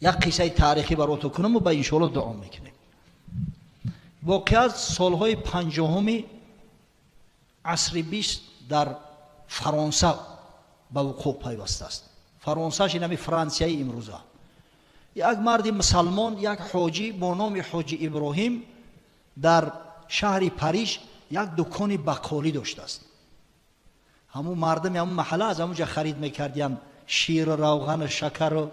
Як қиссаи таърихӣ баротон кунаму ба иншоалло дуо мекунем. Воқеа солҳои 50-уми асри 20 дар Фаронса ба вуқӯъ пайвастааст. Фаронсаш инами Франсияи имрӯза. Як марди мусалмон, як ҳоҷӣ бо номи ҳоҷи Иброҳим дар шаҳри Париж як дукони бақолӣ доштааст. Ҳамун мардами ҳамун маҳалла аз ҳамун ҷа харид мекардиянд ширу равғану шакару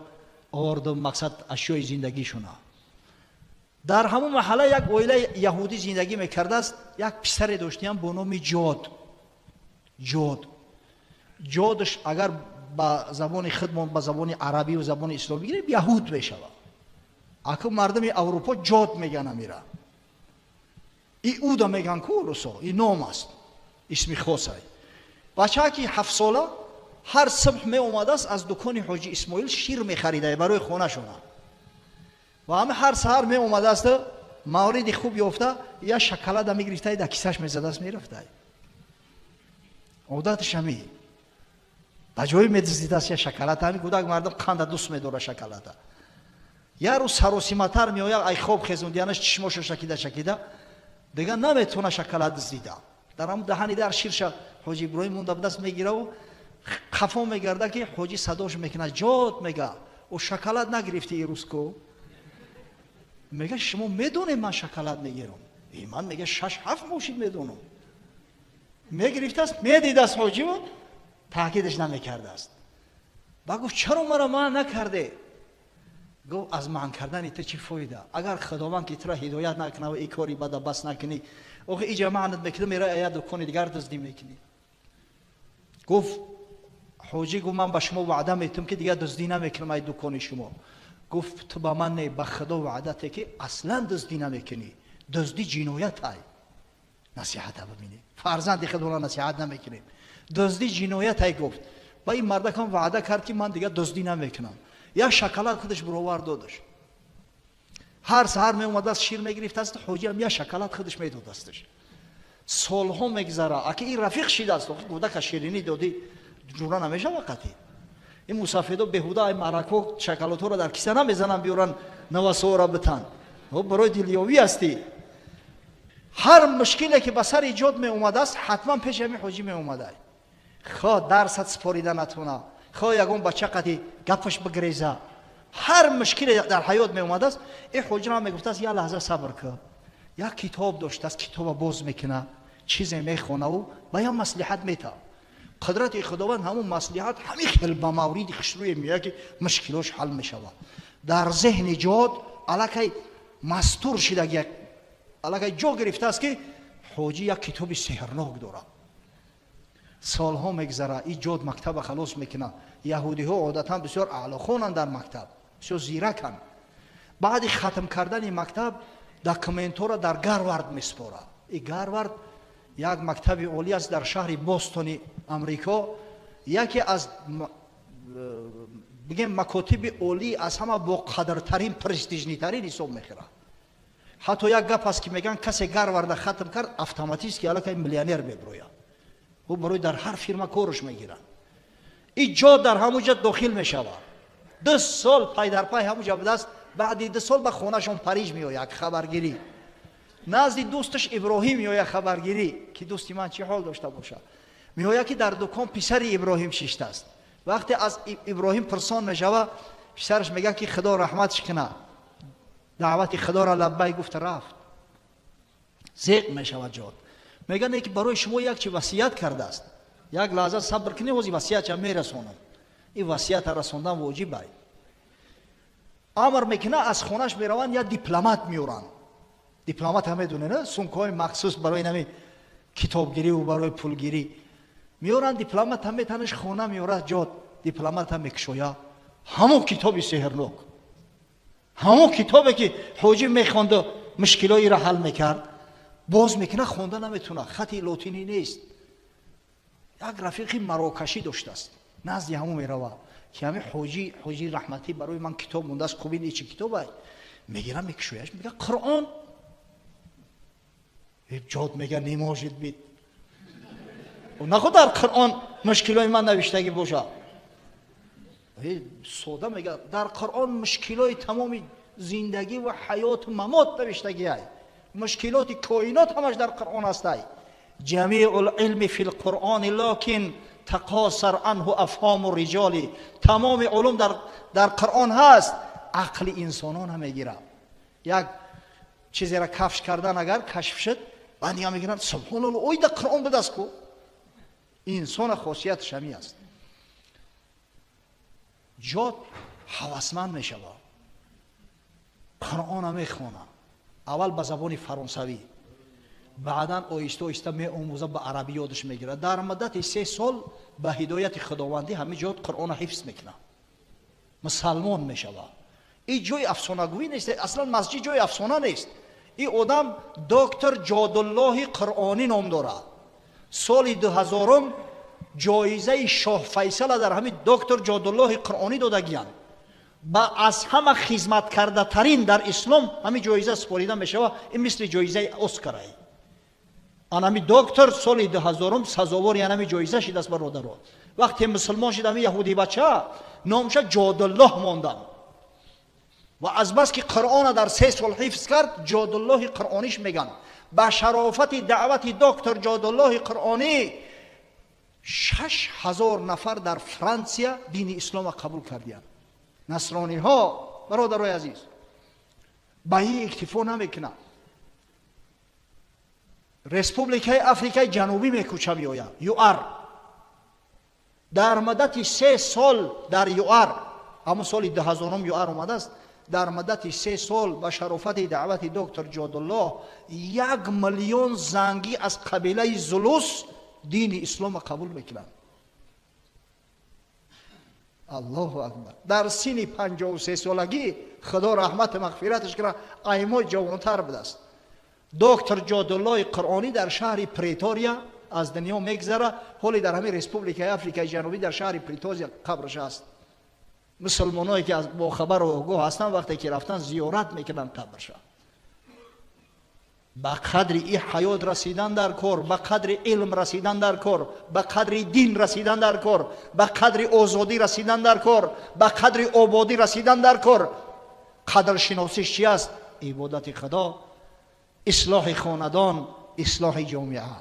орду, мақсад, ашёи зиндагишуна. Дар ҳамун маҳалла як оилаи яҳудӣ зиндагӣ мекардааст. Як писаре доштиям бо номи Ҷод. Ҷод, Ҷодш агар ба забони худмон, ба забони арабию забони исломӣ гирем, яҳуд мешавад. Аку мардуми Аврупо Ҷод меган амира. Иуда меган ку русо, и ном аст, исми хосай. Бачаки 7-сола ҳар субҳ меомадааст, аз дукони ҳоҷи Исмоил шир мехарида барои хонашона ва ҳама ҳар саҳар меомадааст, мавриди хуб ёфта, я шоколада мегирифта, дар кисаш мезадааст, мерафта. Одаташ ҳами ба ҷое медиздидааст я шоколад. Ҳами кӯдак мардум қанда дӯст медора шоколада. Як рӯз саросиматар меояд, ай хоб хезондиянаш, чишмоша шакида шакида, дигар наметавона шоколад дуздида. Дар ҳамн даҳани дар ширша ҳоҷи Иброҳим монда будаст, мегираву қафо мегарда, ки ҳоҷӣ садош мекунад: «Ҷод», мега, «о шоколад нагирифти ирӯз ку?» Мега: «Шумо медонед, ман шоколад мегирам?» Ман, мега, шаш ҳафт мошин медонам. Мегирифтааст, медидааст ҳоҷиву таъкидаш намекардааст. Ба гуфт: «Чаро маро манъ накарде?» Гуфт: «Аз манъ кардани ту чӣ фоида, агар Худованд ки туро ҳидоят накунад ва и кори бада бас накунӣ? Охи иҷа маънат мекунӣ, мера як дукони дигар дуздӣ мекунӣ». Гуфт ҳоҷӣ, гуфт: «Ман ба шумо ваъда метум, ки дигар дуздӣ намекунам ай дукони шумо». Гуфт: «Ту ба ман не, ба Худо ваъда те, ки аслан дуздӣ намекунӣ. Дуздӣ ҷиноят ай». Насиҳата бибинед, фарзанди худро насиҳат намекунем. «Дуздӣ ҷиноят ай», гуфт. Ба ин мардакам ваъда кард, ки ман дигар дуздӣ намекунам. Як шоколад худаш буровар додаш. Ҳар саҳар меомадааст, шир мегирифтааст, ҳоҷиам як шоколад худаш медодасташ. Солҳо мегзара, аки ин рафиқ шидааст. Кӯдака ширинӣ додӣ, ҷура намешава қатӣ. Ин мусафедо беҳуда ай марако шоколадҳоро дар киса намезананд, биёран, навасоора битан, барои дилёвӣ ҳастӣ. Ҳар мушкиле ки ба сари Ҷод меомадааст, ҳатман пеши ҳамин ҳоҷӣ меомада. Хо дарсат спорида натона, хо ягон бача қати гапаш бигреза, ҳар мушкиле дар ҳаёт меомадааст, ин ҳоҷира мегуфтааст: «Як лаҳза сабр кун». Як китоб доштааст, китоба боз мекуна, чизе мехонаву ба як маслиҳат метавад. Қудрати Худованд, ҳамун маслиҳат ҳамин хел ба мавриди хушрӯе меояд, ки мушкилош ҳал мешавад. Дар зеҳни Ҷод аллакай мастур шидаги, аллакай ҷо гирифтааст, ки ҳоҷӣ як китоби сеҳрнок дорад. Солҳо мегзара, и Ҷод мактаба халос мекунад. Яҳудиҳо одатан бисёр аълохонанд, дар мактаб бисёр зираканд. Баъди хатм кардани мактаб документҳоро дар Гарвард месупорад. И Гарвард як мактаби олӣ аст дар шаҳри Бостони Амрико, яке аз, бигем, макотиби олӣ, аз ҳама боқадртарин, престижный тарин ҳисоб мехӯрад. Ҳатто як гап аст, ки мегӯянд, касе Гарварда хатм кард, автоматически аллакай миллионер мебирояд, ӯ барои дар ҳар фирма корш мегиранд. И Ҷо дар ҳамун ҷа дохил мешавад. 2 сол пайдарпай ҳамун ҷа будааст. Баъди 2 сол ба хонашон Париж меояд хабаргирӣ, назди дӯсташ Иброҳим меояд хабаргирӣ, ки дӯсти ман чӣ ҳол дошта бошад. Меояд, ки дар дукон писари Иброҳим шиштааст. Вақте аз Иброҳим пурсон мешава, писараш мегӯяд, ки Худо раҳматш кунад, даъвати Худоро лаббай гуфта рафт. Зеқ мешавад Ҷод. Мегӯянд, ки барои шумо як чи васият кардааст. Як лаҳза сабр кунед, ҳози васиятша мерасонам. Ин васията расондан воҷиб ай. Амр мекунад, аз хонаш мераванд, як дипломат меоранд. Дипломат ҳам медонед, сумкаҳои махсус барои нами китобгириву барои пулгирӣ меоранд. Дипломат ҳам метанаш хона меорад. Ҷод дипломат ҳам мекушоя, ҳамон китоби сеҳрнок, ҳамон китобе, ки ҳоҷӣ мехонду мушкилоиро ҳал мекард. Боз мекунад, хонда наметавонад, хати лотинӣ нест. Як рафиқи марокашӣ доштааст, назди ҳамон меравад, ки ҳами ҳоҷӣ раҳматӣ барои ман китоб мондааст. Хуб, ин чӣ китобай? Мегирам, мекушояш, мега: «Қуръон». Ҷод мега: «Не может быть, наход дар Қуръон мушкилои ман навиштагӣ бошад». Сода мега, дар Қуръон мушкилои тамоми зиндагӣ ва ҳаёту мамот навиштагиай. Мушкилоти коинот ҳамаш дар Қуръон ҳастай. Ҷамиъул илми фил Қуръони локин тақосар анҳу афҳому риҷоли. Тамоми улум дар Қуръон ҳаст, ақли инсонон мегирад. Як чизеро кафш кардан агар кашф шуд, баъд дига мегиранд, субҳоналло, ой дар Қуръон будаст ку. Инсона хосияташ ҳамин аст. Ҷод ҳавасманд мешавад, Қуръона мехонад, аввал ба забони фаронсавӣ, баъдан оҳиста оҳиста меомӯза, ба арабӣ ёдаш мегирад. Дар муддати 3 сол ба ҳидояти худовандӣ ҳамин ҷод Қуръона ҳифз мекунад, мусалмон мешавад. Ин ҷои афсонагӯӣ нест, аслан масҷид ҷои афсона нест. Ин одам доктор Ҷодуллоҳи Қуръонӣ ном дорад. Соли 2000 ҷоизаи шоҳ Файсала дар ҳамин доктор Ҷодуллоҳи Қуръонӣ додагиянд. Ба аз ҳама хизматкардатарин дар ислом ҳамин ҷоиза супорида мешавад. Ин мисли ҷоизаи Оскарай. Анами доктор соли 2000 сазовори анами ҷоиза шидааст, бародаро. Вақте мусулмон шид, ҳамин яҳудӣ бача номша Ҷодуллоҳ монданд. Ва аз бас ки Қуръона дар 3 сол ҳифз кард, Ҷодуллоҳи Қуръониш меган. Ба шарофати даъвати доктор Ҷодуллоҳи Қуръонӣ 6000 нафар дар Франсия дини ислома қабул кардиянд. Насрониҳо, бародарои азиз, ба ин иктифо намекунанд. Республикаи Африкаи Ҷанубӣ мекӯча меояд, ЮАР. Дар муддати 3 сол дар ЮАР, ҳамон соли 2000 ЮАР омадааст, дар муддати 3 сол ба шарофати даъвати доктор Ҷодуллоҳ 1 миллион зангӣ аз қабилаи Зулус дини ислома қабул мекунанд. Аллоҳу акбар. Дар синни 53 солагӣ, Худо раҳмату мағфираташ кунад, аймои ҷавонтар будааст. Доктор Ҷодуллоҳи Қуръонӣ дар шаҳри Претория аз дунё мегзара. Ҳоле дар ҳамин Республикаи Африкаи Ҷанубӣ дар шаҳри Претория қабраш аст. Мусулмоное ки бохабару огоҳ ҳастанд, вақте ки рафтан зиёрат мекунанд қабрша. Ба қадри и ҳаёт расидан дар кор, ба қадри илм расидан дар кор, ба қадри дин расидан дар кор, ба қадри озодӣ расидан дар кор, ба қадри ободӣ расидан дар кор. Қадршиносиш чи аст? Ибодати Худо, ислоҳи хонадон, ислоҳи ҷомеа.